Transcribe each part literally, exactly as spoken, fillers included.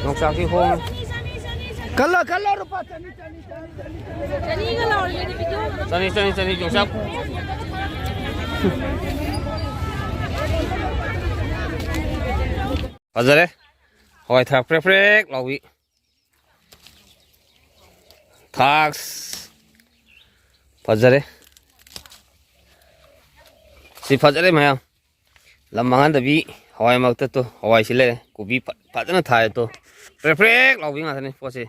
ꯌꯣꯡꯆꯥꯛꯁꯤ ꯍꯣꯡꯉꯤ꯫ ꯈꯜꯂꯣ, ꯈꯜꯂꯣ, ꯂꯨꯄꯥ ꯆꯅꯤ, ꯆꯅꯤ, ꯆꯅꯤ, ꯆꯅꯤ꯫ ꯆꯅꯤꯒ ꯂꯧꯔꯒꯦ, ꯑꯗꯨꯗꯤ ꯄꯤꯊꯣꯛꯑꯣ꯫ ꯆꯅꯤ, ꯆꯅꯤ, ꯆꯅꯤ, ꯌꯣꯡꯆꯥꯛ꯫ ꯐꯖꯔꯦ꯫ ꯍꯋꯥꯏ ꯊ꯭ꯔꯥꯛ ꯄ꯭ꯔꯦꯛ ꯄ꯭ꯔꯦꯛ ꯂꯥꯎꯕꯤ꯫ ꯊꯥꯛꯁ꯫ ꯐꯖꯔꯦ꯫ ꯁꯤ ꯐꯖꯔꯦ ꯃꯌꯥꯝ꯫ ꯂꯝ ꯃꯥꯡꯍꯟꯗꯕꯤ ꯍꯋꯥꯏ ꯃꯔꯛꯇ ꯇꯣ, ꯍꯋꯥꯏꯁꯤ ꯂꯩꯔꯦ꯫ ꯀꯣꯕꯤ ꯐ-, ꯐꯖꯅ ꯊꯥꯏ ꯇꯣ꯫ ꯄ꯭ꯔꯦꯛ ꯄ꯭ꯔꯦꯛ ꯂꯥꯎꯕꯤ ꯉꯥꯛꯇꯅꯤ ꯄꯣꯠꯁꯤ꯫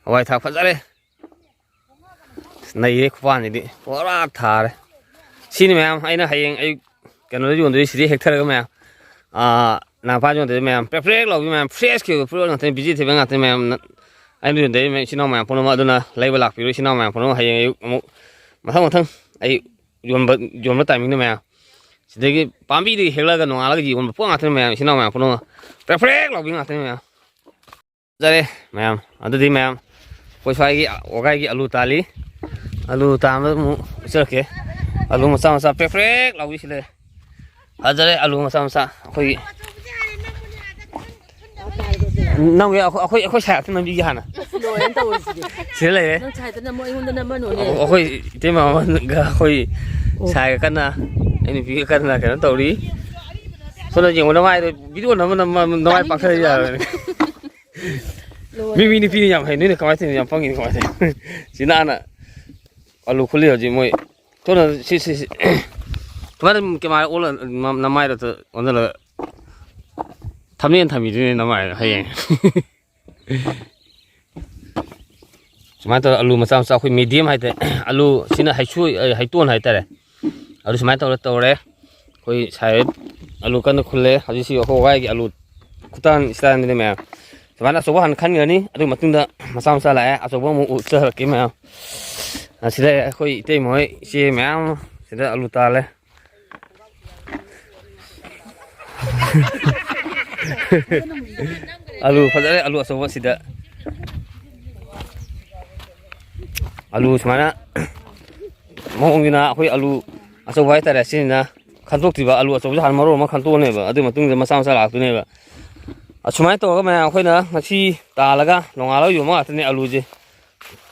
ꯍꯋꯥꯏ ꯊ꯭ꯔꯥꯛ ꯐꯖꯔꯦ꯫ ꯅꯩꯔꯦ ꯈꯨꯄꯥꯟꯁꯤꯗꯤ꯫ ꯄꯨꯔꯥ ꯊꯥꯔꯦ꯫ ꯁꯤꯅꯤ ꯃꯌꯥꯝ ꯑꯩꯅ ꯍꯌꯦꯡ ꯑꯌꯨꯛ ꯀꯩꯅꯣꯗ ꯌꯣꯟꯗꯣꯏꯁꯤ, ꯁꯤꯗꯩ ꯍꯦꯛꯊꯔꯒ ꯃꯌꯥꯝ꯫ ꯑꯥ, ꯅꯥꯄꯥ ꯌꯣꯟꯗꯣꯏꯁꯤ ꯃꯌꯥꯝ꯫ ꯄ꯭ꯔꯦꯛ ꯄ꯭ꯔꯦꯛ ꯂꯥꯎꯕꯤ ꯃꯌꯥꯝ꯫ ꯐ꯭ꯔꯦꯁꯀꯤ ꯑꯣꯏꯕ ꯄꯣꯠ ꯉꯥꯛꯇꯅꯤ꯫ ꯚꯤꯖꯤꯇꯦꯕꯜ ꯉꯥꯛꯇꯅꯤ ꯃꯌꯥꯝ꯫ ꯑꯩꯅ ꯌꯣꯟꯗꯣꯏ ꯃꯌꯥꯝ, ꯏꯆꯤꯟ ꯏꯅꯥꯎ ꯃꯌꯥꯝ ꯄꯨꯝꯅꯃꯛ꯫ ꯑꯗꯨꯅ ꯂꯩꯕ ꯂꯥꯛꯄꯤꯔꯣ ꯏꯆꯤꯟ ꯏꯅꯥꯎ ꯃꯌꯥꯝ ꯄꯨꯝꯅꯃꯛ꯫ ꯍꯌꯦꯡ ꯑꯌꯨꯛ ꯑꯃꯨꯛ ꯃꯊꯪ ꯃꯊꯪ ꯑꯩ ꯌꯣꯟꯕ, ꯌꯣꯟꯕ ꯇꯥꯏꯃꯤꯡꯗ ꯃꯌꯥꯝ꯫ ꯁꯤꯗꯒꯤ ꯄꯥꯝꯕꯤꯗꯒꯤ ꯍꯦꯛꯂꯛꯑꯒ ꯅꯣꯡꯉꯥꯜꯂꯒ ꯌꯣꯟꯕ ꯄꯣꯠ ꯉꯥꯛꯇꯅꯤ ꯃꯌꯥꯝ, ꯏꯆꯤꯟ ꯏꯅꯥꯎ ꯃꯌꯥꯝ ꯄꯨꯝꯅꯃꯛ꯫ ꯄ꯭ꯔꯦꯛ ꯄ꯭ꯔꯦꯛ ꯂꯥꯎꯕꯤ ꯉꯥꯛꯇꯅꯤ ꯃꯌꯥꯝ꯫ ꯐꯖꯔꯦ ꯃꯌꯥꯝ꯫ ꯑꯗꯨꯗꯤ ꯃꯌꯥꯝ, ꯑꯩꯈꯣꯏ ꯁ꯭ꯋꯥꯏꯒꯤ ꯋꯥꯒꯥꯏꯒꯤ ꯑꯂꯨ ꯇꯥꯜꯂꯤ꯫ ꯑꯂꯨ ꯇꯥꯟꯕ ꯑꯃꯨꯛ ꯎꯠꯆꯔꯛꯀꯦ꯫ ꯑꯂꯨ ꯃꯆꯥ ꯃꯆꯥ ꯄ꯭ꯔꯦꯛ ꯄ꯭ꯔꯦꯛ ꯂꯥꯎꯕꯤꯁꯤ ꯂꯩꯔꯦ꯫ ꯐꯖꯔꯦ ꯑꯂꯨ ꯃꯆꯥ ꯃꯆꯥ ꯑꯩꯈꯣꯏꯒꯤ꯫ ꯅꯪꯒꯤ ꯑꯩꯈꯣꯏ, ꯑꯩꯈꯣꯏ, ꯑꯩꯈꯣꯏ ꯁꯥꯏ ꯑꯝꯇ ꯅꯝꯕꯤꯒꯦ ꯍꯥꯟꯅ꯫ ꯑꯁ, ꯂꯣꯏꯔꯦꯅ ꯇꯧꯔꯤꯁꯤꯗꯤ꯫ ꯁꯤꯗ ꯂꯩꯔꯦ꯫ ꯅꯪ ꯁꯥꯏꯗ ꯅꯝꯃꯣ, ꯑꯩꯉꯣꯟꯗ ꯅꯝꯃꯅꯨꯅꯦ꯫ ꯑꯩꯈꯣꯏ ꯏꯇꯩꯃ ꯑꯃꯒ ꯑꯩꯈꯣꯏ ꯑꯣ꯫ ꯁꯥꯏꯒ ꯀꯟꯅ, ꯑꯩ ꯅꯨꯄꯤꯒ ꯀꯟꯅ ꯀꯩꯅꯣ ꯇꯧꯔꯤ꯫ ꯁꯣꯝꯗ ꯌꯦꯡꯉꯣ, ꯅꯃꯥꯏꯗꯣ, ꯚꯤꯗꯤꯑꯣ ꯅꯝꯃ ꯅꯝꯃ ꯅꯃꯥꯏ ꯄꯥꯛꯊꯔ ꯌꯥꯔꯣꯏ꯫ ꯂꯣꯏꯔꯦ꯫ ꯃꯤ, ꯃꯤ ꯅꯨꯄꯤꯅ ꯌꯥꯝ ꯍꯩ, ꯅꯣꯏꯅ ꯀꯃꯥꯏꯅ ꯇꯧꯔꯤꯅꯣ? ꯌꯥꯝ ꯄꯪꯉꯤꯅ ꯀꯃꯥꯏꯅ ꯇꯧꯔꯤꯅꯣ? ꯁꯤ ꯅꯥꯟꯅ ꯑꯂꯨ ꯈꯨꯜꯂꯤ ꯍꯧꯖꯤꯛ ꯃꯣꯏ꯫ ꯊꯣꯛꯅ ꯁꯤ, ꯁꯤ, ꯁꯤ꯫ ꯀꯃꯥꯏꯅ ꯀꯦꯃꯦꯔꯥ ꯑꯣꯜꯂ ꯅꯃꯥꯏꯗ ꯑꯣꯟꯁꯤꯜꯂꯒ ꯊꯝꯅꯦꯅ ꯊꯝꯕꯤꯗꯣꯏꯅꯦ ꯅꯃꯥꯏꯗ ꯍꯌꯦꯡ꯫ ꯁꯨꯃꯥꯏꯅ ꯇꯧꯔꯒ ꯑꯂꯨ ꯃꯆꯥ ꯃꯆꯥ ꯑꯩꯈꯣꯏ ꯃꯤꯗꯤꯌꯝ ꯍꯥꯏꯇꯥꯔꯦ, ꯑꯂꯨ ꯁꯤꯅ ꯍꯩꯁꯨ-, ꯍꯩꯇꯣꯟ ꯍꯥꯏꯇꯥꯔꯦ꯫ ꯑꯗꯨ ꯁꯨꯃꯥꯏꯅ ꯇꯧꯔ ꯇꯧꯔꯦ꯫ ꯑꯩꯈꯣꯏ ꯁꯥꯏ ꯑꯂꯨ ꯀꯟꯅ ꯈꯨꯜꯂꯦ꯫ ꯍꯧꯖꯤꯛꯁꯤ ꯑꯩꯈꯣꯏ ꯋꯥꯏꯒꯤ ꯑꯂꯨ ꯈꯨꯇꯥꯟ ꯏꯁꯇꯥꯏꯜꯗꯨꯅꯦ ꯃꯌꯥꯝ꯫ ꯁꯨꯃꯥꯏꯅ ꯑꯆꯧꯕ ꯍꯥꯟꯅ ꯈꯟꯈ꯭ꯔꯅꯤ, ꯑꯗꯨꯒꯤ ꯃꯇꯨꯡꯗ ꯃꯆꯥ ꯃꯆꯥ ꯂꯥꯛꯑꯦ꯫ ꯑꯆꯧꯕ ꯑꯃꯨꯛ ꯎꯠꯆꯔꯛꯀꯦ ꯃꯌꯥꯝ꯫ ꯑꯁꯤꯗ ꯑꯩꯈꯣꯏ ꯏꯇꯩꯃ ꯍꯣꯏ ꯏꯆꯦ ꯃꯌꯥꯝ ꯑꯃ ꯁꯤꯗ ꯑꯂꯨ ꯇꯥꯜꯂꯦ꯫ ꯑꯂꯨ ꯐꯖꯔꯦ, ꯑꯂꯨ ꯑꯆꯧꯕ ꯁꯤꯗ꯫ ꯑꯂꯨ ꯁꯨꯃꯥꯏꯅ ꯃꯑꯣꯡꯁꯤꯅ ꯑꯩꯈꯣꯏ ꯑꯂꯨ ꯑꯆꯧꯕ ꯍꯥꯏꯇꯥꯔꯦ, ꯁꯤꯁꯤꯅ ꯈꯟꯗꯣꯛꯇ꯭ꯔꯤꯕ꯫ ꯑꯂꯨ ꯑꯆꯧꯕꯁꯦ ꯍꯥꯟꯅ ꯃꯔꯣꯟ ꯑꯃ ꯈꯟꯗꯣꯛꯑꯅꯦꯕ, ꯑꯗꯨꯒꯤ ꯃꯇꯨꯡꯗ ꯃꯆꯥ ꯃꯆꯥ ꯂꯥꯛꯇꯣꯏꯅꯦꯕ꯫ ꯑꯁꯨꯃꯥꯏꯅ ꯇꯧꯔꯒ ꯃꯌꯥꯝ ꯑꯩꯈꯣꯏꯅ ꯉꯁꯤ ꯇꯥꯜꯂꯒ ꯅꯣꯡꯉꯥꯜꯂꯒ ꯌꯣꯟꯕ ꯉꯥꯛꯇꯅꯤ ꯑꯂꯨꯁꯦ꯫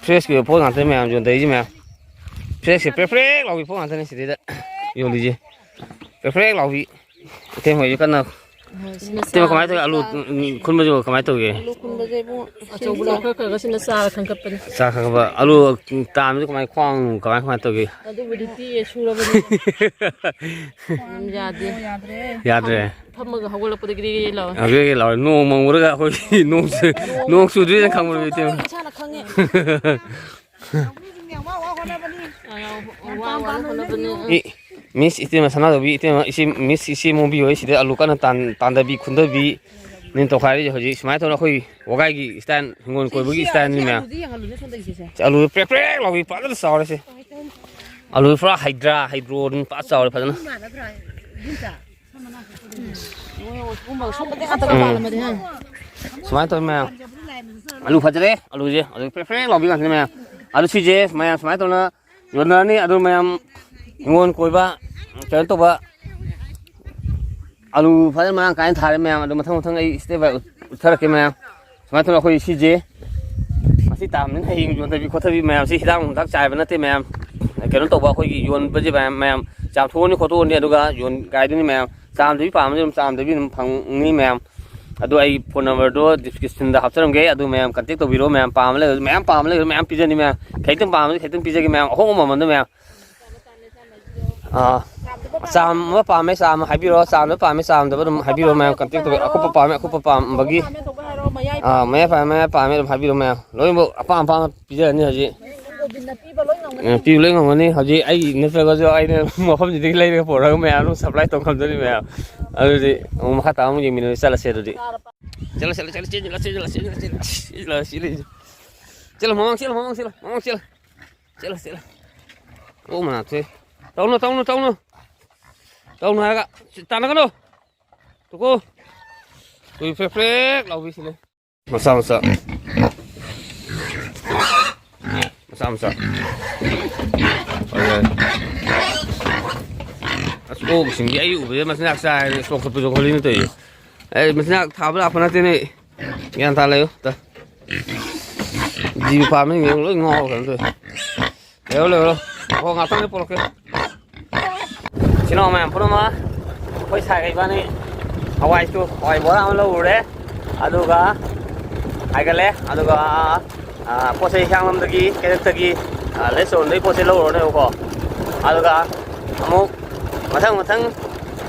ꯐ꯭ꯔꯦꯁꯀꯤ ꯑꯣꯏꯕ ꯄꯣꯠ ꯉꯥꯛꯇꯅꯤ ꯃꯌꯥꯝ ꯌꯣꯟꯗꯔꯤꯁꯦ ꯃꯌꯥꯝ꯫ ꯐ꯭ꯔꯦꯁꯁꯦ ꯄ꯭ꯔꯦꯛ ꯄ꯭ꯔꯦꯛ ꯂꯥꯎꯕꯤ ꯄꯣꯠ ꯉꯥꯛꯇꯅꯤ ꯁꯤꯗꯩꯗ ꯌꯣꯜꯂꯤꯁꯦ꯫ ꯄ꯭ꯔꯦꯛ ꯄ꯭ꯔꯦꯛ ꯂꯥꯎꯕꯤ꯫ ꯏꯇꯩꯃ ꯍꯣꯏꯁꯨ ꯀꯟꯅ꯫ ꯍꯣꯏ, ꯁꯤꯅ ꯏꯇꯩꯃ ꯆꯥ-, ꯀꯃꯥꯏꯅ ꯇꯧꯒꯦ? ꯑꯂꯨ, ꯆꯥ-, ꯎꯝ, ꯈꯨꯟꯕꯁꯤꯕꯨ ꯀꯃꯥꯏꯅ ꯇꯧꯒꯦ? ꯑꯂꯨ ꯈꯨꯟꯕꯁꯦ ꯏꯕꯨꯡꯉꯣ, ꯑꯆꯧꯕ ꯂꯧꯈꯠꯈ꯭ꯔꯒ ꯁꯤꯅ ꯆꯥꯔ ꯈꯟꯒꯠꯄꯅꯤ꯫ ꯆꯥ ꯈꯟꯒꯠꯄ꯫ ꯑꯂꯨ ꯇꯥꯟꯕꯗꯤ ꯀꯃꯥꯏ, ꯈ꯭ꯋꯥꯡ ꯀꯃꯥꯏ, ꯀꯃꯥꯏꯅ ꯇꯧꯒꯦ? ꯑꯗꯨꯕꯨꯗꯤ ꯄꯤꯛꯑꯦ, ꯁꯨꯔꯕꯅꯤ꯫ ꯑꯗꯨꯝ ꯌꯥꯗꯦ꯫ ꯌꯥꯗ꯭ꯔꯦ꯫ ꯐꯝ-, ꯐꯝꯃꯒ ꯍꯧꯒꯠꯂꯛꯄꯗ ꯒꯤꯔꯤ ꯒꯤꯔꯤ ꯂꯥꯎꯋꯦ꯫ ꯍꯧꯖꯤꯛ ꯍꯧꯖꯤꯛ ꯂꯥꯎꯔꯦ꯫ ꯅꯣꯡ ꯃꯪꯉꯨꯔꯒ ꯑꯩꯈꯣꯏꯒꯤ ꯅꯣꯡꯁꯨ, ꯅꯣꯡ ꯆꯨꯗ꯭ꯔꯤꯅ ꯈꯪꯕ ꯅꯠꯇꯦ꯫ ꯏꯁꯥꯅ ꯈꯪꯉꯦ꯫ ꯂꯧꯃꯤꯁꯤꯡꯅ ꯌꯥꯝ ꯋꯥ ꯋꯥ ꯍꯣꯠꯅꯕꯅꯤ꯫ ꯑ, ꯋꯥ ꯋꯥꯅ ꯍꯣꯠꯅꯕꯅꯤ꯫ ꯏ, ꯃꯤꯁ ꯏꯇꯦꯃ ꯁꯅꯥꯇꯣꯝꯕꯤ, ꯏꯇꯦꯃ, ꯏꯆꯦ, ꯃꯤꯁ ꯏꯆꯦ ꯃꯣꯝꯕꯤ ꯍꯣꯏ ꯁꯤꯗ ꯑꯂꯨ ꯀꯟꯅ ꯇꯥꯟ-, ꯇꯥꯟꯗꯕꯤ, ꯈꯨꯟꯗꯕꯤ ꯅꯤꯅ ꯇꯧꯈꯥꯏꯔꯤꯁꯦ ꯍꯧꯖꯤꯛ꯫ ꯁꯨꯃꯥꯏꯅ ꯇꯧꯅ ꯑꯩꯈꯣꯏ ꯋꯥꯒꯥꯏꯒꯤ ꯏꯁꯇꯥꯏꯜ, ꯍꯤꯡꯒꯣꯜ ꯁꯤ, ꯀꯣꯏꯕꯒꯤ ꯁꯤ, ꯁꯤ ꯏꯁꯇꯥꯏꯜꯅꯤ ꯃꯌꯥꯝ꯫ ꯑꯂꯨꯗꯤ ꯌꯦꯡꯍꯜꯂꯨꯅꯦ ꯁꯣꯝꯗ ꯏꯆꯦꯁꯦ꯫ ꯁꯤ ꯑꯂꯨ ꯄ꯭ꯔꯦꯛ ꯄ꯭ꯔꯦꯛ ꯂꯥꯎꯕꯤ ꯐꯖꯅ ꯆꯥꯎꯔꯦ ꯁꯤ꯫ ꯑꯂꯨ ꯄꯨꯔꯥ ꯍꯥꯏꯗ꯭ꯔꯥ, ꯍꯥꯏꯗ꯭ꯔꯣ ꯑꯗꯨꯝ ꯐꯖꯅ ꯆꯥꯎꯔꯦ ꯐꯖꯅ꯫ ꯃꯥꯟꯅꯗ꯭ꯔꯥ? ꯏꯗꯣꯝꯆꯥ? ꯁꯣꯝꯕꯗꯤ ꯉꯥꯛꯇꯒ ꯎꯝ꯫ ꯄꯥꯜꯂꯝꯃꯗꯤ, ꯍꯥ? ꯁꯨꯃꯥꯏꯅ ꯇꯧꯋꯤ ꯃꯌꯥꯝ꯫ ꯑꯂꯨ ꯐꯖꯔꯦ, ꯑꯂꯨꯁꯦ꯫ ꯑꯗꯨ ꯄ꯭ꯔꯦꯛ ꯄ꯭ꯔꯦꯛ ꯂꯥꯎꯕꯤ ꯉꯥꯛꯇꯅꯤ ꯃꯌꯥꯝ꯫ ꯑꯗꯨ ꯁꯤꯁꯦ ꯃꯌꯥꯝ ꯁꯨꯃꯥꯏꯅ ꯇꯧꯅ ꯌꯣꯟꯅꯔꯅꯤ꯫ ꯑꯗꯨ ꯃꯌꯥꯝ ꯍꯤꯡꯒꯣꯜ ꯀꯣꯏꯕ ꯀꯩꯅꯣ ꯇꯧꯕ ꯑꯂꯨ ꯐꯖꯅ ꯃꯔꯥꯡ ꯀꯥꯏꯅ ꯊꯥꯔꯦ ꯃꯌꯥꯝ꯫ ꯑꯗꯨ ꯃꯊꯪ ꯃꯊꯪ ꯑꯩ step by step ꯎꯠꯊꯔꯛꯀꯦ ꯃꯌꯥꯝ꯫ ꯁꯨꯃꯥꯏꯅ ꯇꯧꯅ ꯑꯩꯈꯣꯏ ꯁꯤꯁꯦ ꯉꯁꯤ ꯇꯥꯕꯅꯤꯅ ꯍꯌꯦꯡ ꯌꯣꯟꯊꯕꯤ ꯈꯣꯠꯊꯕꯤ ꯃꯌꯥꯝꯁꯤ ꯍꯤꯗꯥꯛ ꯅꯨꯡꯗꯥꯛ ꯆꯥꯏꯕ ꯅꯠꯇꯦ ꯃꯌꯥꯝ꯫ ꯀꯩꯅꯣ ꯇꯧꯕ ꯑꯩꯈꯣꯏꯒꯤ ꯌꯣꯟꯕꯁꯦ ꯃꯌꯥꯝ, ꯃꯌꯥꯝ ꯆꯥꯝꯊꯣꯛꯑꯅꯤ ꯈꯣꯠꯇꯣꯛꯑꯅꯤ ꯑꯗꯨꯒ ꯌꯣꯟ ꯀꯥꯏꯗꯣꯏꯅꯤ ꯃꯌꯥꯝ꯫ ꯆꯥꯝꯗꯕꯤ ꯄꯥꯝꯕꯁꯨ ꯑꯗꯨꯝ ꯆꯥꯝꯗꯕꯤ ꯑꯗꯨꯝ ꯐꯪꯅꯤ ꯃꯌꯥꯝ꯫ ꯑꯗꯨ ꯑꯩ phone number ꯗꯣ description ꯗ ꯍꯥꯞꯆꯔꯝꯒꯦ, ꯑꯗꯨ ꯃꯌꯥꯝ contact ꯇꯧꯕꯤꯔꯣ ꯃꯌꯥꯝ꯫ ꯄꯥꯝꯕ ꯂꯩꯔꯁꯨ ꯃꯌꯥꯝ, ꯄꯥꯝꯕ ꯂꯩꯔꯁꯨ ꯃꯌꯥꯝ ꯄꯤꯖꯅꯤ ꯃꯌꯥꯝ꯫ ꯈꯤꯇꯪ ꯄꯥꯝꯕꯁꯨ ꯈꯤꯇꯪ ꯄꯤꯖꯒꯦ ꯃꯌꯥꯝ, ꯑꯍꯣꯡꯕ ꯃꯃꯜꯗ ꯃꯌꯥꯝ꯫ ꯑꯥ, ꯆꯥꯝꯃ ꯄꯥꯝꯃꯦ, ꯆꯥꯝꯃ ꯍꯥꯏꯕꯤꯔꯣ, ꯆꯥꯝꯗ ꯄꯥꯝꯃꯦ, ꯆꯥꯝꯗꯕ ꯑꯗꯨꯝ ꯍꯥꯏꯕꯤꯔꯣ ꯃꯌꯥꯝ, contact ꯇꯧꯕꯤꯔꯣ꯫ ꯑꯀꯨꯞꯄ ꯄꯥꯝꯃꯦ, ꯑꯀꯨꯞꯄ ꯄꯥꯝꯕꯒꯤ, ꯑꯥ, ꯃꯌꯥꯏ ꯄꯥꯝꯃꯦ, ꯃꯌꯥꯏ ꯄꯥꯝꯃꯦ ꯑꯗꯨꯝ ꯍꯥꯏꯕꯤꯔꯣ ꯃꯌꯥꯝ꯫ ꯂꯣꯏꯅꯃꯛ ꯑꯄꯥꯝ ꯑꯄꯥꯝꯕ ꯄꯤꯖꯔꯅꯤ ꯍꯧꯖꯤꯛ꯫ ꯎꯝ, ꯄꯤꯕ ꯂꯣꯏ ꯉꯝꯒꯅꯤ꯫ ꯍꯧꯖꯤꯛ ꯑꯩ ꯅꯠꯇ꯭ꯔꯒꯁꯨ ꯑꯩꯅ ꯃꯐꯝꯁꯤꯗꯒꯤ ꯂꯩꯔꯒ ꯄꯨꯔꯛꯑꯒ ꯃꯌꯥꯝ ꯑꯗꯨꯝ supply ꯇꯧ ꯉꯝꯗꯣꯏꯅꯤ ꯃꯌꯥꯝ꯫ ꯑꯗꯨꯗꯤ ꯑꯃꯨꯛ ꯃꯈꯥ ꯇꯥꯕ ꯑꯃꯨꯛ ꯌꯦꯡꯃꯤꯟꯅꯔꯁꯤ, ꯆꯠꯂꯁꯦ ꯑꯗꯨꯗꯤ꯫ ꯆꯠꯂꯣ, ꯆꯠꯂꯣ, ꯆꯠꯂꯣ, ꯆꯦꯟꯁꯤꯜꯂꯣ, ꯆꯦꯟꯁꯤꯜꯂꯣ, ꯆꯦꯟꯁꯤꯜꯂꯣ, ꯆꯦꯟꯁꯤꯜꯂꯣ, ꯆꯦꯟꯁꯤꯜꯂꯣ, ꯆꯦꯟꯁꯤꯜꯂꯣ꯫ ꯆꯠꯂꯣ, ꯃꯃꯥꯡ ꯆꯠꯂꯣ, ꯃꯃꯥꯡ ꯆꯠꯂꯣ, ꯃꯃꯥꯡ ꯆꯠꯂꯣ꯫ ꯆꯠꯂꯣ, ꯆꯠꯂꯣ꯫ ꯑꯣ, ꯃꯅꯥꯛꯁꯦ꯫ ꯇꯧꯅꯨ, ꯇꯧꯅꯨ, ꯇꯧꯅꯨ꯫ ꯇꯧꯅꯨ ꯍꯥꯏꯔꯒ꯫ ꯇꯥꯟꯅꯒꯅꯨ꯫ ꯇꯨꯀꯣ꯫ ꯇꯨ ꯐ꯭ꯔꯦꯛ ꯐ꯭ꯔꯦꯛ ꯂꯥꯎꯕꯤꯁꯤꯅꯦ꯫ ꯃꯆꯥ ꯃꯆꯥ꯫ ꯃꯆꯥ ꯃꯆꯥ꯫ ꯍꯣꯏ, ꯍꯣꯏ꯫ ꯑꯁ, ꯑꯣꯛꯁꯤꯡꯗꯤ ꯑꯩ ꯎꯕꯗ ꯃꯆꯤꯟꯖꯥꯛ ꯆꯥꯏ ꯍꯥꯏꯅ ꯆꯣꯡꯈꯠꯄ ꯆꯣꯡꯈꯠꯂꯤꯅ ꯇꯧꯔꯤꯁꯦ꯫ ꯑꯩ ꯃꯆꯤꯟꯖꯥꯛ ꯊꯥꯕ ꯂꯥꯛꯄ ꯅꯠꯇꯦꯅꯦ꯫ ꯒ꯭ꯌꯥꯟ ꯇꯥ ꯂꯩꯌꯨ꯫ ꯇ-, ꯖꯤꯕ ꯐꯥꯔꯃꯤꯡ ꯌꯦꯡ ꯂꯣꯏ ꯉꯥꯎꯔ ꯀꯩꯅꯣ ꯇꯧꯋꯦ꯫ ꯂꯩꯔꯣ, ꯂꯩꯔꯣ꯫ ꯍꯣ, ꯉꯥꯛꯇꯪ ꯂꯩ ꯄꯨꯔꯛꯀꯦ꯫ ꯏꯆꯤꯟ ꯏꯅꯥꯎ ꯃꯌꯥꯝ ꯄꯨꯝꯅꯃꯛ, ꯑꯩꯈꯣꯏ ꯁꯥꯏꯒ ꯏꯕꯥꯅꯤ ꯍꯋꯥꯏꯁꯨ, ꯍꯋꯥꯏ ꯕꯣꯔꯥ ꯑꯃ ꯂꯧꯔꯨꯔꯦ꯫ ꯑꯗꯨꯒ ꯍꯥꯏꯒꯠꯂꯦ꯫ ꯑꯗꯨꯒ, ꯑ, ꯄꯣꯠ ꯆꯩ ꯍꯤꯌꯥꯡꯂꯝꯗꯒꯤ, ꯀꯩꯔꯛꯇꯒꯤ, ꯑ, ꯂꯩꯁꯣꯟꯗꯒꯤ ꯄꯣꯠ ꯆꯩ ꯂꯧꯔꯨꯔꯅꯦꯕꯀꯣ꯫ ꯑꯗꯨꯒ ꯑꯃꯨꯛ ꯃꯊꯪ ꯃꯊꯪ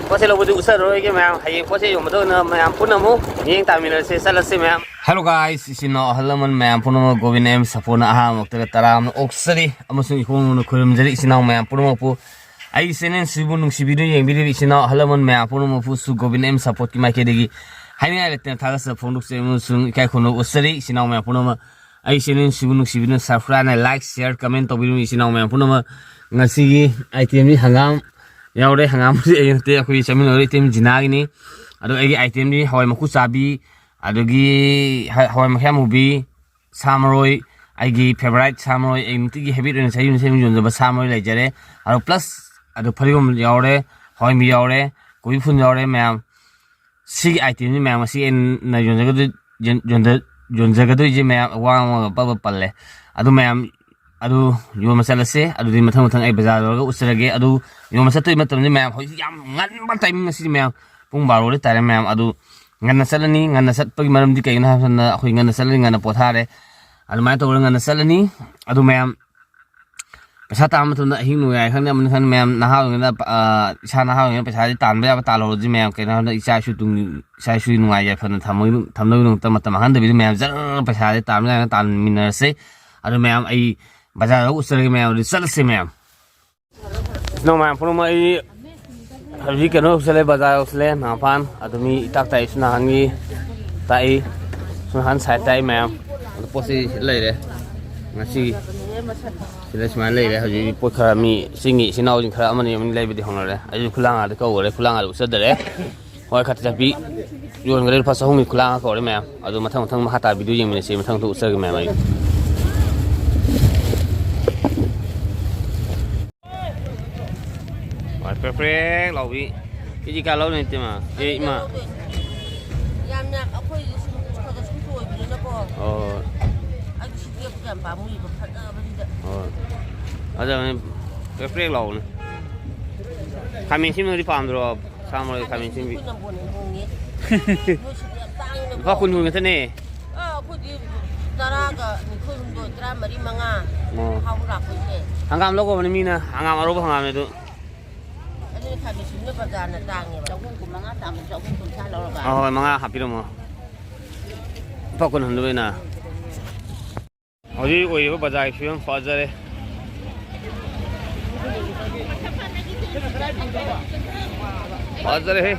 ꯄꯣꯠ ꯆꯩ ꯂꯧꯕꯗꯤ ꯎꯠꯆꯔꯔꯣꯏꯒꯦ ꯃꯌꯥꯝ꯫ ꯍꯌꯦꯡ ꯄꯣꯠ ꯆꯩ ꯌꯣꯟꯕꯗ ꯑꯣꯏꯅ ꯃꯌꯥꯝ ꯄꯨꯟꯅ ꯑꯃꯨꯛ ꯃꯤꯠꯌꯦꯡ ꯇꯥꯃꯤꯟꯅꯔꯁꯦ, ꯆꯠꯂꯁꯤ ꯃꯌꯥꯝ꯫ Hello guys, ꯏꯆꯤꯟ ꯏꯅꯥꯎ ꯑꯍꯜ ꯂꯃꯟ ꯃꯌꯥꯝ ꯄꯨꯝꯅꯃꯛ ꯒꯣꯕꯤꯟ ꯑꯦꯝ ꯁꯥꯄꯣꯟꯅ ꯑꯍꯥꯟꯕꯃꯛꯇꯗ ꯇꯔꯥꯝꯅ ꯑꯣꯛꯆꯔꯤ ꯑꯃꯁꯨꯡ ꯏꯈꯣꯡꯅ ꯈꯨꯔꯨꯝꯖꯔꯤ ꯏꯆꯤꯟ ꯏꯅꯥꯎ ꯃꯌꯥꯝ ꯄꯨꯝꯅꯃꯛꯄꯨ꯫ ꯑꯩꯒꯤ channel ꯁꯤꯕꯨ ꯅꯨꯡꯁꯤꯕꯤꯗꯨꯅ ꯌꯦꯡꯕꯤꯔꯤꯕ ꯏꯆꯤꯟ ꯏꯅꯥꯎ ꯑꯍꯜ ꯂꯃꯟ ꯃꯌꯥꯝ ꯄꯨꯝꯅꯃꯛꯄꯨꯁꯨ ꯒꯣꯕꯤꯟ ꯑꯦꯝ ꯁꯥꯄꯣꯔꯠꯀꯤ ꯃꯥꯏꯀꯩꯗꯒꯤ ꯍꯥꯏꯅꯤꯡꯉꯥꯏ ꯂꯩꯇꯅ ꯊꯥꯒꯠꯆꯕ ꯐꯣꯡꯗꯣꯛꯆꯔꯤ ꯑꯃꯁꯨꯡ ꯏꯀꯥꯏ ꯈꯨꯝꯅꯕ ꯎꯠꯆꯔꯤ ꯏꯆꯤꯟ ꯏꯅꯥꯎ ꯃꯌꯥꯝ ꯄꯨꯝꯅꯃꯛ꯫ ꯑꯩ channel ꯁꯤꯕꯨ ꯅꯨꯡꯁꯤꯕꯤꯗꯨꯅ subscribe, like, share, comment ꯇꯧꯕꯤꯔꯝꯃꯤ ꯏꯆꯤꯟ ꯏꯅꯥꯎ ꯃꯌꯥꯝ ꯄꯨꯝꯅꯃꯛ꯫ ꯉꯁꯤꯒꯤ item ꯗꯤ ꯍꯪꯒꯥꯝ ꯌꯥꯎꯔꯦ꯫ ꯍꯪꯒꯥꯝꯕꯨꯗꯤ ꯑꯩ ꯅꯠꯇꯦ, ꯑꯩꯈꯣꯏ ꯆꯠꯃꯤꯟꯅꯔꯤꯕ ꯏꯇꯩꯃ ꯖꯤꯅꯥꯒꯤꯅꯤ꯫ ꯑꯗꯣ ꯑꯩꯒꯤ item ꯗꯤ ꯍꯋꯥꯏ ꯃꯀꯨ ꯆꯥꯕꯤ, ꯑꯗꯒꯤ ꯍ-, ꯍꯋꯥꯏ ꯃꯈꯌꯥꯝ ꯃꯨꯕꯤ, ꯁꯥ ꯃꯔꯣꯏ, ꯑꯩꯒꯤ favourite ꯁꯥ ꯃꯔꯣꯏ, ꯑꯩ ꯅꯨꯡꯇꯤꯒꯤ habit ꯑꯣꯏꯅ ꯆꯍꯤ ꯑꯃ ꯆꯍꯤ ꯑꯃ ꯌꯣꯟꯖꯕ ꯁꯥ ꯃꯔꯣꯏ ꯂꯩꯖꯔꯦ꯫ ꯑꯗꯣ plus ꯑꯗꯣ ꯐꯗꯤꯒꯣꯝ ꯌꯥꯎꯔꯦ, ꯍꯋꯥꯏ ꯃꯨꯕꯤ ꯌꯥꯎꯔꯦ, ꯀꯣꯕꯤ ꯐꯨꯜ ꯌꯥꯎꯔꯦ ꯃꯌꯥꯝ꯫ ꯁꯤꯒꯤ item ꯁꯤ ꯃꯌꯥꯝ ꯉꯁꯤ ꯑꯩꯅ ꯌꯣꯟꯖꯒꯗꯣꯏ-, ꯌꯣꯟ-, ꯌꯣꯟꯖ-, ꯌꯣꯟꯖꯒꯗꯣꯏꯁꯦ ꯃꯌꯥꯝ ꯋꯥ ꯉꯥꯡꯕꯒ ꯄꯕ ꯄꯜꯂꯦ꯫ ꯑꯗꯨ ꯃꯌꯥꯝ ꯑꯗꯨ ꯌꯣꯟꯕ ꯆꯠꯂꯁꯦ꯫ ꯑꯗꯨꯗꯤ ꯃꯊꯪ ꯃꯊꯪ ꯑꯩ ꯕꯖꯥꯔ ꯌꯧꯔꯒ ꯎꯠꯆꯔꯒꯦ꯫ ꯑꯗꯨ ꯌꯣꯟꯕ ꯆꯠꯇꯣꯏ ꯃꯇꯝꯗꯤ ꯃꯌꯥꯝ ꯍꯧꯖꯤꯛ ꯌꯥꯝ ꯉꯟꯕ timing ꯉꯁꯤꯗꯤ ꯃꯌꯥꯝ꯫ ꯄꯨꯡ ꯕꯥꯔꯣꯗꯤ ꯇꯥꯔꯦ ꯃꯌꯥꯝ꯫ ꯑꯗꯨ ꯉꯟꯅ ꯆꯠꯂꯅꯤ꯫ ꯉꯟꯅ ꯆꯠꯄꯒꯤ ꯃꯔꯝꯗꯤ ꯀꯩꯒꯤꯅꯣ ꯍꯥꯏꯕ ꯃꯇꯝꯗ ꯑꯩꯈꯣꯏ ꯉꯟꯅ ꯆꯠꯂꯅꯤ, ꯉꯟꯅ ꯄꯣꯊꯥꯔꯦ꯫ ꯑꯗꯨꯃꯥꯏꯅ ꯇꯧꯔꯒ ꯉꯟꯅ ꯆꯠꯂꯅꯤ꯫ ꯑꯗꯨ ꯃꯌꯥꯝ ꯄꯩꯁꯥ ꯇꯥꯟꯕ ꯃꯇꯝꯗ ꯑꯍꯤꯡ ꯅꯣꯡꯌꯥꯏ ꯈꯪꯗꯦ, ꯑꯃꯅꯤ ꯈꯪꯗꯦ ꯃꯌꯥꯝ ꯅꯍꯥ ꯑꯣꯏꯔꯤꯉꯩꯗ, ꯑ, ꯏꯁꯥ ꯅꯍꯥ ꯑꯣꯏꯔꯤꯉꯩꯗ ꯄꯩꯁꯥꯁꯤ ꯇꯥꯟꯕ ꯌꯥꯕ ꯇꯥꯜꯍꯧꯔꯁꯤ ꯃꯌꯥꯝ꯫ ꯀꯩꯅꯣ ꯍꯥꯏꯕꯗ ꯏꯆꯥ ꯏꯁꯨ ꯇꯨꯡ, ꯏꯆꯥ ꯏꯁꯨꯒꯤ ꯅꯨꯡꯉꯥꯏ ꯌꯥꯏꯐꯅ ꯊꯝꯕꯒꯤ, ꯊꯝꯅꯕꯒꯤꯗꯃꯛꯇ ꯃꯇꯝ ꯃꯥꯡꯍꯟꯗꯕꯤꯗ ꯃꯌꯥꯝ ꯖꯔ ꯄꯩꯁꯥꯁꯤ ꯇꯥꯟꯕ ꯌꯥꯕ ꯇꯥꯟꯃꯤꯟꯅꯔꯁꯦ꯫ ꯑꯗꯨ ꯃꯌꯥꯝ ꯑꯩ ꯕꯖꯥꯔꯗ ꯎꯠꯆꯔꯒꯦ ꯃꯌꯥꯝ, ꯑꯗꯨ ꯆꯠꯂꯁꯦ ꯃꯌꯥꯝ꯫ ꯏꯆꯤꯟ ꯏꯅꯥꯎ ꯃꯌꯥꯝ ꯄꯨꯝꯅꯃꯛ, ꯑꯩ ꯍꯧꯖꯤꯛ ꯀꯩꯅꯣ ꯌꯧꯁꯜꯂꯦ, ꯕꯖꯥꯔ ꯌꯧꯁꯜꯂꯦ, ꯅꯥꯄꯥꯟ꯫ ꯑꯗꯨ ꯃꯤ ꯏꯇꯥꯛ ꯇꯥꯛꯏ, ꯁꯣꯝ ꯅꯥꯀꯟꯒꯤ ꯇꯥꯛꯏ, ꯁꯣꯝ ꯅꯥꯀꯟ side ꯇꯥꯛꯏ ꯃꯌꯥꯝ꯫ ꯑꯗꯨ ꯄꯣꯠ ꯆꯩ ꯁꯤꯗ ꯂꯩꯔꯦ ꯉꯁꯤꯒꯤ꯫ ꯁꯤꯗ ꯁꯨꯃꯥꯏꯅ ꯂꯩꯔꯦ ꯍꯧꯖꯤꯛ ꯄꯣꯠ ꯈꯔ, ꯃꯤ ꯆꯤꯡꯒꯤ ꯏꯆꯤꯟ ꯏꯅꯥꯎꯁꯤꯡ ꯈꯔ ꯑꯃꯅꯤ ꯑꯃꯅꯤ ꯂꯩꯕꯗꯤ ꯍꯧꯅꯔꯦ꯫ ꯑꯩꯁꯨ ꯈꯨꯂꯥꯡꯒꯗꯤ ꯀꯧꯈꯔꯦ, ꯈꯨꯂꯥꯡꯒꯗꯤ ꯎꯠꯆꯗꯔꯦ꯫ ꯍꯣꯏ, ꯈꯠꯇ ꯆꯠꯄꯤ ꯌꯣꯟꯈ꯭ꯔꯦ, ꯂꯨꯄꯥ ꯆꯍꯨꯝꯒꯤ ꯈꯨꯂꯥꯡ ꯀꯧꯔꯦ ꯃꯌꯥꯝ꯫ ꯑꯗꯨ ꯃꯊꯪ ꯃꯊꯪ ꯃꯈꯥ ꯇꯥ video ꯌꯦꯡꯃꯤꯟꯅꯁꯤ, ꯃꯊꯪ ꯃꯊꯪ ꯎꯠꯆꯔꯒꯦ ꯃꯌꯥꯝ ꯑꯩ꯫ ꯍꯣꯏ, ꯄ꯭ꯔꯦꯛ ꯄ꯭ꯔꯦꯛ ꯂꯥꯎꯕꯤ꯫ ꯀꯦꯖꯤ ꯀꯌꯥ ꯂꯧꯅꯤ ꯏꯇꯩꯃ? ꯑꯦ, ꯏꯃꯥ꯫ ꯌꯥꯝꯅ ꯑꯩꯈꯣꯏꯒꯤ ꯁꯨꯝ ꯈꯔ ꯈꯔ ꯁꯨꯝ ꯇꯣꯏꯕꯅꯤꯅꯀꯣ꯫ ꯑꯣ꯫ ꯑꯩꯗꯤ ꯁꯤ ꯇꯦꯛꯄꯁꯦ ꯌꯥꯝ ꯄꯥꯝꯃꯨꯏꯕ, ꯐꯖꯕꯁꯤꯗ꯫ ꯑꯣ꯫ ꯐꯖꯕꯅꯤ꯫ ꯄ꯭ꯔꯦꯛ ꯄ꯭ꯔꯦꯛ ꯂꯥꯎꯕꯅꯤ꯫ ꯈꯥꯃꯦꯟ ꯑꯁꯤꯟꯕꯗꯤ ꯄꯥꯝꯗ꯭ꯔꯣ? ꯁꯥ ꯃꯔꯣꯏ ꯈꯥꯃꯦꯟ ꯑꯁꯤꯟꯕꯤ꯫ ꯑꯩꯈꯣꯏ ꯅꯝꯕꯣꯜꯅ ꯍꯣꯡꯉꯦ꯫ ꯅꯣꯏ ꯁꯤꯗꯤ ꯌꯥꯝ ꯇꯥꯡꯉꯤꯅꯀꯣ꯫ ꯂꯨꯄꯥ ꯀꯨꯟ ꯀꯨꯟ ꯈꯛꯇꯅꯦ꯫ ꯑꯥ, ꯑꯩꯈꯣꯏꯗꯤ ꯇꯔꯥꯒ ꯅꯤꯊꯣꯏ ꯍꯨꯝꯗꯣꯏ, ꯇꯔꯥꯃꯔꯤ ꯃꯉꯥ꯫ ꯑꯣ꯫ ꯍꯥꯎꯕ ꯂꯥꯛꯄꯁꯦ꯫ ꯍꯪꯒꯥꯝ ꯂꯧꯒꯕꯅꯤ ꯃꯤꯅ, ꯍꯪꯒꯥꯝ ꯑꯔꯧꯕ ꯍꯪꯒꯥꯝꯅꯦ ꯑꯗꯨ꯫ ꯑꯗꯨꯅ ꯈꯥꯃꯦꯟ ꯑꯁꯤꯟꯕ ꯕꯖꯥꯔꯅ ꯇꯥꯡꯉꯦꯕ꯫ ꯆꯍꯨꯝ ꯀꯨꯟꯃꯉꯥ ꯇꯥꯡꯕꯗꯣ ꯆꯍꯨꯝ ꯀꯨꯟꯊ꯭ꯔꯥ ꯂꯧꯔꯕ? ꯑꯍꯣꯏ, ꯃꯉꯥ ꯍꯥꯞꯄꯤꯔꯝꯃꯣ꯫ ꯂꯨꯄꯥ ꯀꯨꯟ ꯍꯟꯗꯣꯏꯅ꯫ ꯍꯧꯖꯤꯛ ꯑꯣꯏꯔꯤꯕ ꯕꯖꯥꯔꯒꯤ ꯐꯤꯕꯝ ꯐꯖꯔꯦ꯫ ꯐꯖꯔꯦꯍꯦ꯫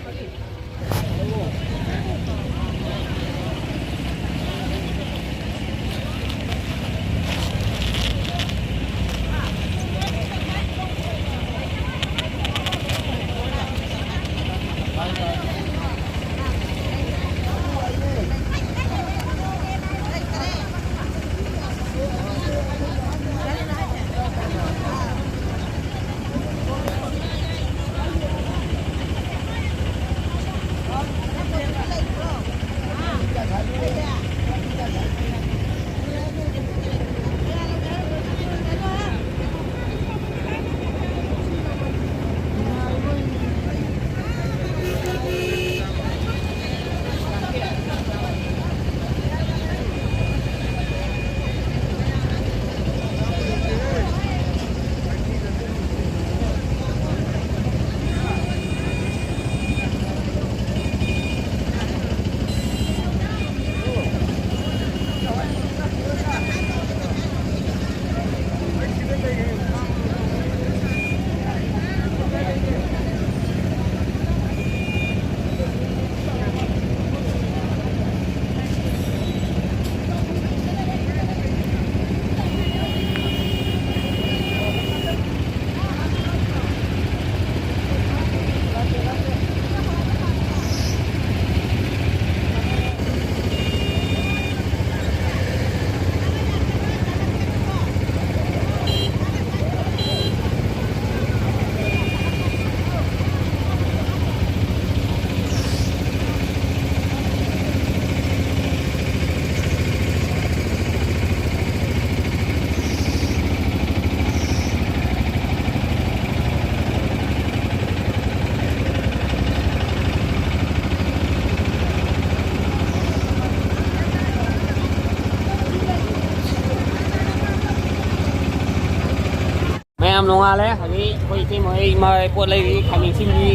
ꯌꯥꯝ ꯅꯣꯡꯉꯥꯜꯂꯦ꯫ ꯍꯧꯖꯤꯛ ꯑꯩꯈꯣꯏ ꯏꯇꯩꯃ ꯍꯣꯏ ꯏꯃꯥ ꯍꯣꯏ ꯄꯣꯠ ꯂꯩꯔꯤ, ꯈꯥꯃꯦꯟ ꯑꯁꯤꯟꯕꯤ,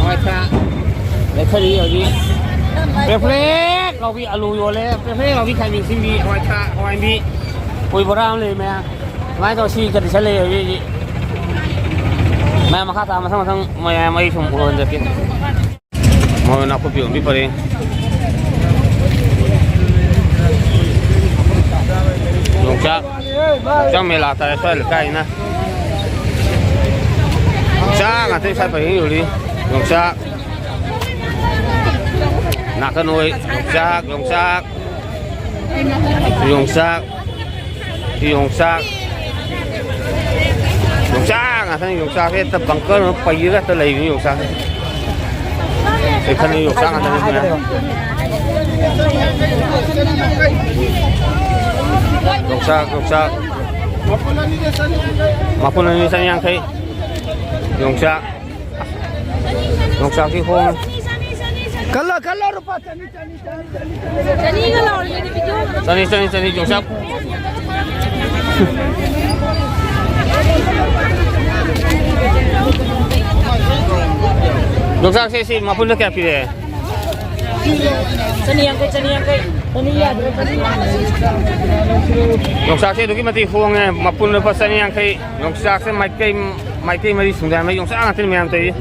ꯍꯋꯥꯏ ꯊ꯭ꯔꯥꯛ ꯂꯩꯊꯔꯤ꯫ ꯍꯧꯖꯤꯛ ꯄ꯭ꯔꯦꯛ ꯄ꯭ꯔꯦꯛ ꯂꯥꯎꯕꯤ ꯑꯂꯨ ꯌꯣꯜꯂꯦ, ꯄ꯭ꯔꯦꯛ ꯄ꯭ꯔꯦꯛ ꯂꯥꯎꯕꯤ ꯈꯥꯃꯦꯟ ꯑꯁꯤꯟꯕꯤ, ꯍꯋꯥꯏ ꯊ꯭ꯔꯥꯛ, ꯍꯋꯥꯏꯕꯤ, ꯀꯣꯕꯤ ꯕꯣꯔꯥ ꯑꯃ ꯂꯩꯔꯤ ꯃꯌꯥꯝ꯫ ꯑꯗꯨꯃꯥꯏꯅ ꯇꯧꯔ ꯁꯤ condition ꯂꯩ ꯍꯧꯖꯤꯛ ꯍꯧꯖꯤꯛ꯫ ꯃꯌꯥꯝ ꯃꯈꯥ ꯇꯥ ꯃꯊꯪ ꯃꯊꯪ ꯃꯌꯥꯝ ꯑꯩ ꯁꯨꯝ ꯎꯍꯟꯖꯔꯛꯀꯦ꯫ ꯃꯣꯏ ꯅꯥꯀꯨꯞꯄꯤ ꯌꯣꯟꯕꯤ ꯄꯔꯦꯡ꯫ ꯌꯣꯡꯆꯥꯛ, ꯌꯣꯡꯆꯥꯛ ꯃꯦꯂꯥ ꯇꯥꯔꯦ ꯁ꯭ꯋꯥꯏ ꯂꯩꯀꯥꯏꯁꯤꯅ꯫ ꯌꯣꯡꯆꯥꯛ ꯉꯥꯛꯇꯅꯤ ꯁ꯭ꯋꯥꯏ ꯄꯔꯦꯡ ꯌꯣꯜꯂꯤ꯫ ꯌꯣꯡꯆꯥꯛ꯫ ꯅꯥꯀꯟ ꯑꯣꯏ꯫ ꯌꯣꯡꯆꯥꯛ, ꯌꯣꯡꯆꯥꯛ꯫ ꯌꯣꯡꯆꯥꯛ꯫ ꯌꯣꯡꯆꯥꯛ꯫ ꯌꯣꯡꯆꯥꯛ ꯉꯥꯛꯇꯅꯤ꯫ ꯌꯣꯡꯆꯥꯛꯁꯦ ꯍꯦꯛꯇ bunker ꯑꯃ ꯄꯩꯔꯒ ꯍꯦꯛꯇ ꯂꯩꯕꯅꯤ ꯌꯣꯡꯆꯥꯛꯁꯦ꯫ ꯑꯩ ꯈꯜꯂꯤ ꯌꯣꯡꯆꯥꯛ ꯉꯥꯛꯇꯅꯤ ꯃꯌꯥꯝ꯫ ꯌꯣꯡꯆꯥꯛ, ꯌꯣꯡꯆꯥꯛ꯫ ꯃꯄꯨꯟ ꯑꯅꯤ ꯆꯅꯤꯌꯥꯡꯈꯩ꯫ ꯌꯣꯡꯆꯥꯛ꯫ ꯌꯣꯡꯆꯥꯛꯁꯤ ꯍꯣꯡꯉꯤ꯫ ꯈꯜꯂꯣ, ꯈꯜꯂꯣ, ꯂꯨꯄꯥ ꯆꯅꯤ, ꯆꯅꯤ, ꯆꯅꯤ, ꯆꯅꯤ꯫ ꯆꯅꯤꯒ ꯂꯧꯔꯒꯦ ꯑꯗꯨꯗꯤ, ꯚꯤꯗꯤꯑꯣ꯫ ꯆꯅꯤ, ꯆꯅꯤ, ꯆꯅꯤ, ꯌꯣꯡꯆꯥꯛ꯫ ꯌꯣꯡꯆꯥꯛꯁꯦ ꯁꯤ ꯃꯄꯨꯟꯗ ꯀꯌꯥ ꯄꯤꯔꯦ? ꯆꯅꯤ ꯌꯥꯡꯈꯩ, ꯆꯅꯤ ꯌꯥꯡꯈꯩ꯫ ꯆꯅꯤ ꯌꯥꯗ꯭ꯔꯦ, ꯆꯅꯤ ꯌꯥꯗ꯭ꯔꯦ꯫ ꯌꯣꯡꯆꯥꯛꯁꯦ ꯑꯗꯨꯛꯀꯤ ꯃꯇꯤꯛ ꯍꯣꯡꯉꯦ, ꯃꯄꯨꯟ ꯂꯨꯄꯥ ꯆꯅꯤ ꯌꯥꯡꯈꯩ꯫ ꯌꯣꯡꯆꯥꯛꯁꯦ ꯃꯥꯏꯀꯩ, ꯃꯥꯏꯀꯩ ꯃꯔꯤ ꯁꯨꯡꯗꯥꯏ ꯃꯩ ꯌꯣꯡꯆꯥꯛ ꯉꯥꯛꯇꯅꯤ ꯃꯌꯥꯝ ꯇꯧꯔꯤ꯫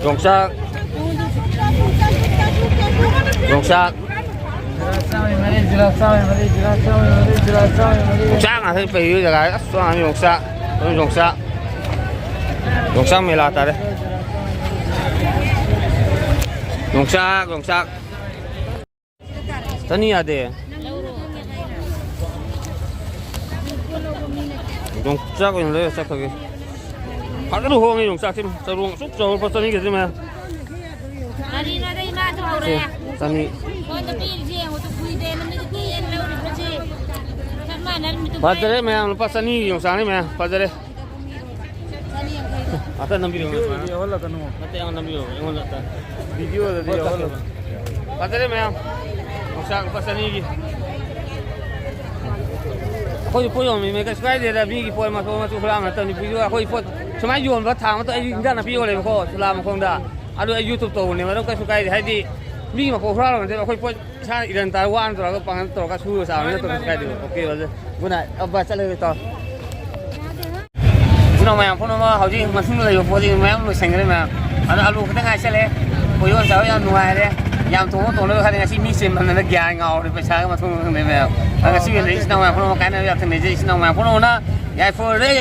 ꯌꯣꯡꯆꯥꯛ, ꯌꯣꯡꯆꯥꯛ꯫ ꯌꯣꯡꯆꯥꯛ ꯉꯥꯛꯇꯅꯤ ꯄꯩꯔꯤ ꯖꯒꯥ꯫ ꯑꯁ, ꯌꯣꯡꯆꯥꯛ, ꯌꯣꯡꯆꯥꯛ꯫ ꯌꯣꯡꯆꯥꯛ ꯃꯦꯂꯥ ꯇꯥꯔꯦ꯫ ꯌꯣꯡꯆꯥꯛ, ꯌꯣꯡꯆꯥꯛ꯫ ꯆꯅꯤ ꯌꯥꯗꯦ꯫ ꯌꯣꯡꯆꯥꯛ ꯑꯣꯏꯅ ꯂꯩꯔ ꯆꯠꯈ꯭ꯔꯒꯦ꯫ ꯐꯖꯅ ꯍꯣꯡꯉꯦ ꯌꯣꯡꯆꯥꯛꯁꯤ꯫ ꯆꯔꯣꯡ ꯑꯁꯨꯛ ꯆꯥꯎꯕ ꯂꯨꯄꯥ ꯆꯅꯤꯒꯤ ꯃꯌꯥꯝ꯫ ꯀꯔꯤꯅꯣꯗ ꯏꯃꯥꯗꯣ ꯁꯦ, ꯍꯧꯔꯦ꯫ ꯆꯅꯤ꯫ ꯃꯉꯣꯟꯗ ꯄꯤꯔꯤꯁꯦ ꯌꯦꯡꯉꯨ, ꯇꯨ ꯀꯨꯏꯗꯦ ꯅꯨꯃꯤꯠ ꯅꯤꯅꯤ ꯂꯧꯔꯤꯕꯁꯦ꯫ ꯆꯞ ꯃꯥꯟꯅꯔꯦ ꯅꯨꯃꯤꯠꯇꯨ꯫ ꯐꯖꯔꯦ ꯃꯌꯥꯝ, ꯂꯨꯄꯥ ꯆꯅꯤꯒꯤ ꯌꯣꯡꯆꯥꯛꯅꯤ ꯃꯌꯥꯝ, ꯐꯖꯔꯦ꯫ ꯑꯇ ꯅꯝꯕꯤꯔꯣ, ꯚꯤꯗꯤꯑꯣꯗꯗꯤ ꯌꯥꯎꯍꯜꯂꯛꯀꯅꯨ꯫ ꯅꯠꯇꯦ, ꯑꯩꯉꯣꯟꯗ ꯅꯝꯕꯤꯔꯣ, ꯑꯩꯉꯣꯟꯗ ꯑꯝꯇ꯫ ꯚꯤꯗꯤꯑꯣꯗꯗꯤ ꯌꯥꯎꯍꯜꯂꯛꯀꯅꯨ꯫ ꯐꯖꯔꯦ ꯃꯌꯥꯝ, ꯌꯣꯡꯆꯥꯛ ꯂꯨꯄꯥ ꯆꯅꯤꯒꯤ꯫ ꯑꯩꯈꯣꯏꯁꯨ ꯄꯣꯠ ꯌꯣꯟꯕꯅꯤꯅ ꯀꯩꯁꯨ ꯀꯥꯏꯗꯦꯗ, ꯃꯤꯒꯤ ꯄꯣꯠ ꯃꯆꯣ ꯃꯆꯨ ꯍꯨꯔꯥꯟꯕ ꯅꯠꯇꯕꯅꯤ꯫ ꯄꯤꯁꯨ ꯑꯩꯈꯣꯏ ꯄꯣꯠ ꯁꯨꯃꯥꯏꯅ ꯌꯣꯟꯕ ꯊꯥ ꯑꯃꯇ ꯑꯩ ꯏꯟꯖꯥꯡ ꯅꯥꯄꯤ ꯌꯣꯜꯂꯦꯕꯀꯣ, ꯁꯨꯂꯥ ꯃꯈꯣꯡꯗ꯫ ꯑꯗꯨ ꯑꯩ YouTube ꯇꯧꯕꯅꯦꯕ, ꯑꯗꯨꯝ ꯀꯩꯁꯨ ꯀꯥꯏꯗꯦ꯫ ꯍꯥꯏꯗꯤ ꯃꯤꯒꯤ ꯃꯈꯣꯡ ꯍꯨꯔꯥꯟꯕ ꯅꯠꯇꯦꯕ, ꯑꯩꯈꯣꯏ ꯄꯣꯠ ꯏꯁꯥꯅ ꯏꯔꯟ ꯇꯥꯔ ꯋꯥꯅ ꯇꯧꯔꯒ ꯄꯥꯡꯒꯜ ꯇꯧꯔꯒ ꯁꯨꯔꯒ ꯆꯥꯕꯅꯤꯅ ꯀꯩꯁꯨ ꯀꯥꯏꯗꯦꯕ꯫ OK, brother꯫ Good night꯫ ꯑ, bye, ꯆꯠꯂꯒꯦ ꯇꯥꯎ꯫ ꯏꯆꯤꯟ ꯏꯅꯥꯎ ꯃꯌꯥꯝ ꯄꯨꯝꯅꯃꯛ ꯍꯧꯖꯤꯛ ꯃꯊꯨꯝ ꯂꯩꯕ ꯄꯣꯠꯁꯤ ꯃꯌꯥꯝ ꯂꯣꯏꯁꯟꯈ꯭ꯔꯦ ꯃꯌꯥꯝ꯫ ꯑꯗꯣ ꯑꯂꯨ ꯈꯛꯇ ꯉꯥꯏꯁꯜꯂꯦ꯫ ꯀꯣꯏꯌꯣꯟ ꯆꯥꯕ ꯌꯥꯝ ꯅꯨꯡꯉꯥꯏꯔꯦ꯫ ꯌꯥꯝ ꯇꯣꯡꯕ ꯇꯣꯡꯗꯕ ꯈꯪꯗꯦ꯫ ꯉꯁꯤ ꯃꯤ ꯆꯤꯟꯃꯟꯗꯅ ꯒ꯭ꯌꯥꯟ ꯉꯥꯎꯔꯦ꯫ ꯄꯩꯁꯥꯒ ꯃꯊꯣꯡ ꯈꯪꯗꯦ ꯃꯌꯥꯝ꯫ ꯑꯗꯣ ꯉꯁꯤꯒꯤ ꯑꯣꯏꯅ ꯏꯆꯤꯟ ꯏꯅꯥꯎ ꯃꯌꯥꯝ ꯄꯨꯝꯅꯃꯛ ꯀꯥꯏꯅꯕ ꯌꯥꯝ ꯊꯦꯡꯅꯖꯩ꯫ ꯏꯆꯤꯟ ꯏꯅꯥꯎ ꯃꯌꯥꯝ ꯄꯨꯝꯅꯃꯛꯅ ꯌꯥꯏꯐꯔꯦ꯫